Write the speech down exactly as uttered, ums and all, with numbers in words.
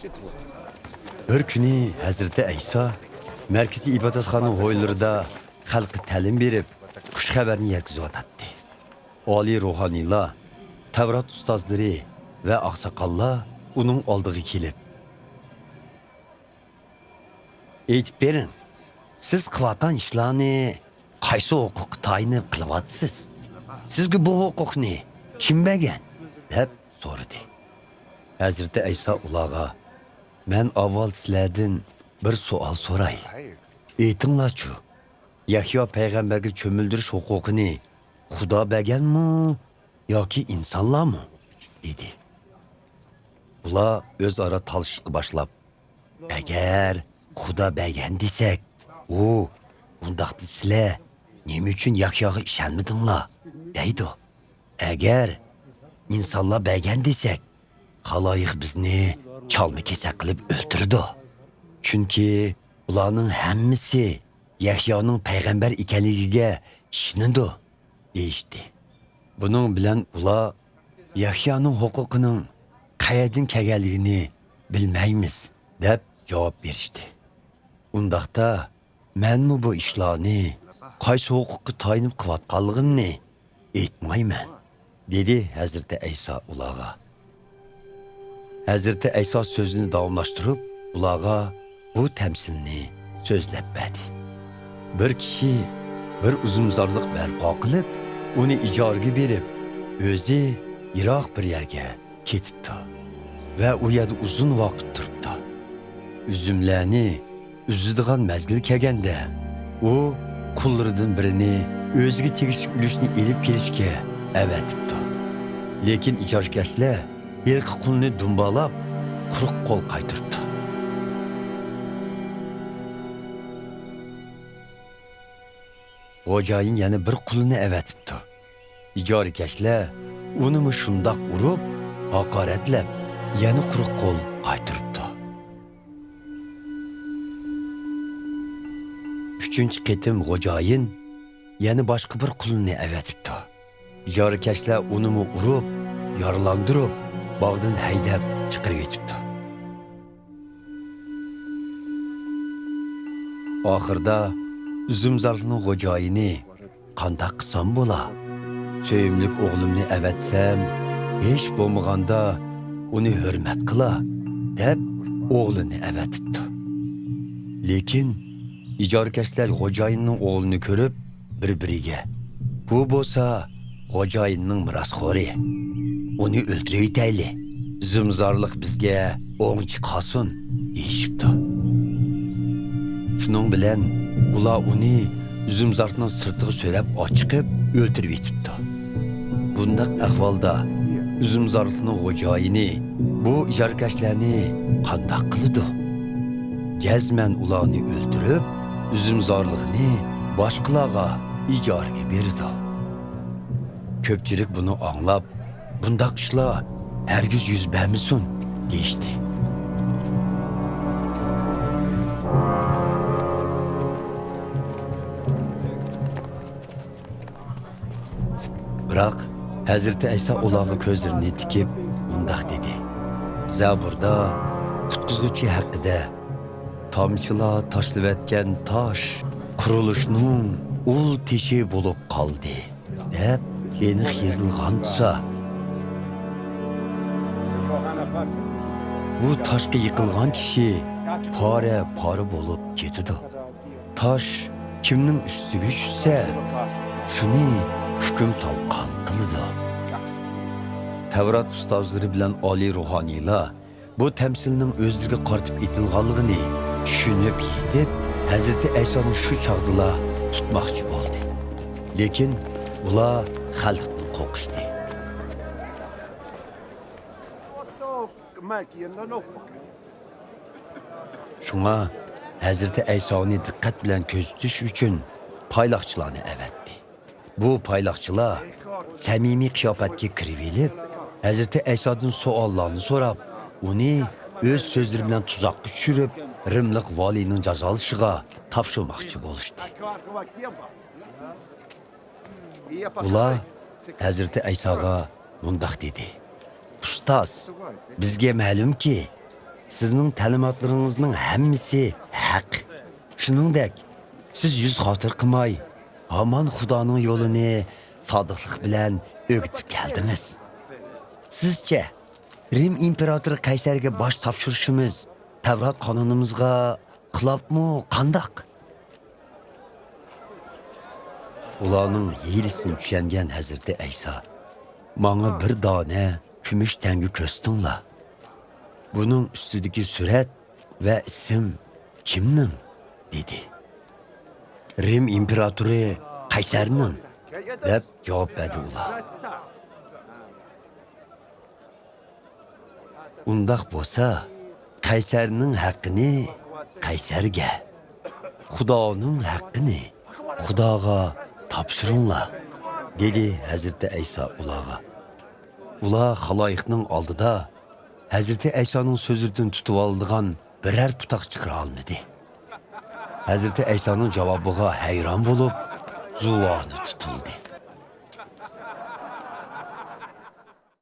بىر كۈنى ھەزرىتى ئەيسا مەركىزىي ئىبادەتخانا ھويلىرىدا خەلققە تەلىم بېرىپ، خۇش خەۋەرنى يەتكۈزۈۋاتاتتى. ئالىي روھانىيلار، تەۋرات ئۇستازلىرى ۋە ئاقساقاللار ئۇنىڭ ئالدىغا كېلىپ، ئېيتىپ بېرىڭ، سىز قىلىۋاتقان ئىشلارنى قايسى ھوقۇققا تايىنىپ قىلىۋاتىسىز؟ سىزگە بۇ ھوقۇقنى كىم بەرگەن؟ دەپ سورىدى. ھەزرىتى ئەيسا ئۇلارغا، مەن ئاۋۋال سىلەردىن بىر سوئال سوراي. ئېيتىڭلارچۇ، يەھيا پەيغەمبەرگە چۆمۈلدۈرۈش ھوقۇقىنى خۇدا بەرگەنمۇ ياكى ئىنسانلارمۇ؟ دېدى. ئۇلار ئۆزئارا تالىشىشقا باشلاپ، ئەگەر خۇدا بەرگەن دېسەك، ئۇ، ئۇنداقتا سىلەر نېمە ئۈچۈن يەھياغا ئىشەنمىدىڭلار؟ دەيدۇ. ئەگەر ئىنسانلار بەرگەن دېسەك، خالايىق بىزنى چالما-كېسەك قىلىپ ئۆلتۈرىدۇ. چۈنكى ئۇلارنىڭ ھەممىسى يەھيانىڭ پەيغەمبەر ئىكەنلىكىگە ئىشىنىدۇ، دېيىشتى. بۇنىڭ بىلەن ئۇلار يەھيانىڭ ھوقۇقىنىڭ قەيەردىن كەلگەنلىكىنى بىلمەيمىز، دەپ جاۋاب بېرىشتى. ئۇنداقتا، مەنمۇ بۇ ئىشلارنى قايسى ھوقۇققا تايىنىپ قىلىۋاتقانلىقىمنى ئېيتمايمەن، دېدى ھەزرىتى ئەيسا ئۇلارغا. ھەزرىتى ئەيسا سۆزىنى داۋاملاشتۇرۇپ، ئۇلارغا بۇ تەمسىلنى سۆزلەپ بەردى. بىر كىشى بىر ئۈزۈمزارلىق بەرپا قىلىپ، ئۇنى ئىجارىگە بېرىپ، ئۆزى يىراق بىر يەرگە كېتىپتۇ ۋە ئۇ يەردە ئۇزۇن ۋاقىت تۇرۇپتۇ. ئۈزۈملەرنى ئۈزىدىغان مەزگىل كەلگەندە، ئۇ قۇللىرىدىن بىرىنى ئۆزىگە تېگىشلىك ئۈلۈشنى ئېلىپ كېلىشكە ئەۋەتىپتۇ. لېكىن ئىجارىكەشلەر ھېلىقى قۇلنى دۇمبالاپ، قۇرۇق قول قايتۇرۇپتۇ. خوجايىن يەنە بىر قۇلنى ئەۋەتىپتۇ. ئىجارىكەشلەر ئۇنىمۇ شۇنداق ئۇرۇپ، ھاقارەتلەپ، يەنە قۇرۇق قول قايتۇرۇپتۇ. ئۈچىنچى قېتىم خوجايىن يەنە باشقا بىر قۇلنى ئەۋەتىپتۇ. ئىجارىكەشلەر ئۇنىمۇ ئۇرۇپ، يارىلاندۇرۇپ، باغدىن ھەيدەپ چىقىرىۋېتىپتۇ. ئاخىردا ئۈزۈمزارلىقنىڭ خوجايىنى، قانداق قىلسام بولا؟ سۆيۈملۈك ئوغلۇمنى ئەۋەتسەم، ھېچ بولمىغاندا ئۇنى ھۆرمەت قىلا، دەپ ئوغلىنى ئەۋەتىپتۇ. لېكىن ئىجارىكەشلەر خوجايىننىڭ ئوغلىنى كۆرۈپ، بىر-بىرىگە، بۇ بولسا خوجايىننىڭ مىراسخورى. ئۇنى ئۆلتۈرۈۋېتەيلى. ئۈزۈمزارلىق بىزگە ئوڭچە قالسۇن، دېيىشىپتۇ. شۇنىڭ بىلەن ئۇلار ئۇنى ئۈزۈمزارلىقنىڭ سىرتىغا سۆرەپ ئاچىقىپ ئۆلتۈرۈۋېتىپتۇ. بۇنداق ئەھۋالدا ئۈزۈمزارلىقنىڭ خوجايىنى بۇ ئىجارىكەشلەرنى قانداق قىلىدۇ؟ جەزمەن ئۇلارنى ئۆلتۈرۈپ، ئۈزۈمزارلىقنى باشقىلارغا ئىجارىگە بېرىدۇ. كۆپچىلىك بۇنى ئاڭلاپ، بۇنداق ئىشلار ھەرگىز يۈز بەرمىسۇن، دېيىشتى. بىراق ھەزرىتى ئەيسا ئۇلارغا كۆزلىرىنى تىكىپ مۇنداق دېدى: زەبۇردا قۇتقۇزغۇچى ھەققىدە، تامچىلار تاشلىۋەتكەن تاش قۇرۇلۇشنىڭ ئۇل تېشى بولۇپ قالدى، دەپ ئېنىق يېزىلغان تۇرسا، بۇ تاشقا يىقىلغان كىشى پارە-پارە بولۇپ كېتىدۇ. تاش كىمنىڭ ئۈستىگە چۈشسە، شۇنى ھۆكۈم تالقان قىلىدۇ. تەۋرات ئۇستازلىرى بىلەن ئالىي روھانىيلار بۇ تەمسىلنىڭ ئۆزلىرىگە قارىتىپ ئېيتىلغانلىقىنى چۈشىنىپ يېتىپ، ھەزرىتى ئەيسانى شۇ چاغدىلا تۇتماقچى بولدى. لېكىن ئۇلار خەلقتىن قورقۇشتى. شۇڭا ھەزرىتى ئەيسانى دىققەت بىلەن كۆزىتىش ئۈچۈن پايلاقچىلارنى ئەۋەتتى. بۇ پايلاقچىلار سەمىمىي قىياپەتكە كىرىۋېلىپ، ھەزرىتى ئەيسادىن سوئاللارنى سوراپ، ئۇنى ئۆز سۆزلىرى بىلەن تۇزاققا چۈشۈرۈپ، رىملىق ۋالىينىڭ جازالىشىغا تاپشۇرماقچى بولۇشتى. ئۇلار ھەزرىتى ئەيساغا مۇنداق دېدى: ئۇستاز، بىزگە مەلۇمكى، سىزنىڭ تەلىماتلىرىڭىزنىڭ ھەممىسى ھەق. شۇنىڭدەك، سىز يۈز خاتىرە قىلماي، ھامان خۇدانىڭ يولىنى سادىقلىق بىلەن ئۆگىتىپ كەلدىڭىز. سىزچە، رىم ئىمپېراتورى قەيسەرگە باش تاپشۇرۇشىمىز تەۋرات قانۇنىمىزغا خىلاپمۇ قانداق؟ ئۇلارنىڭ ھىيلىسىنى چۈشەنگەن ھەزرىتى ئەيسا، «ماڭا بىر دانە كۈمۈش تەڭگە كۆرسىتىڭلار. بۇنىڭ ئۈستىدىكى سۈرەت ۋە ئىسىم كىمنىڭ؟» دېدى. «رىم ئىمپېراتورى قەيسەرنىڭ» دەپ جاۋاب بەردى ئۇلار. «ئۇنداق بولسا، قەيسەرنىڭ ھەققىنى قەيسەرگە، خۇدانىڭ ھەققىنى خۇداغا تاپشۇرۇڭلار» دېدى ھەزرىتى ئەيسا ئۇلارغا. ئۇلار خالايىقنىڭ ئالدىدا ھەزرىتى ئەيسانىڭ سۆزلىرىدىن تۇتۇۋالىدىغان بىرەر پۇتاق چىقىرالمىدى. ھەزرىتى ئەيسانىڭ جاۋابىغا ھەيران بولۇپ، زۇۋانى تۇتۇلدى.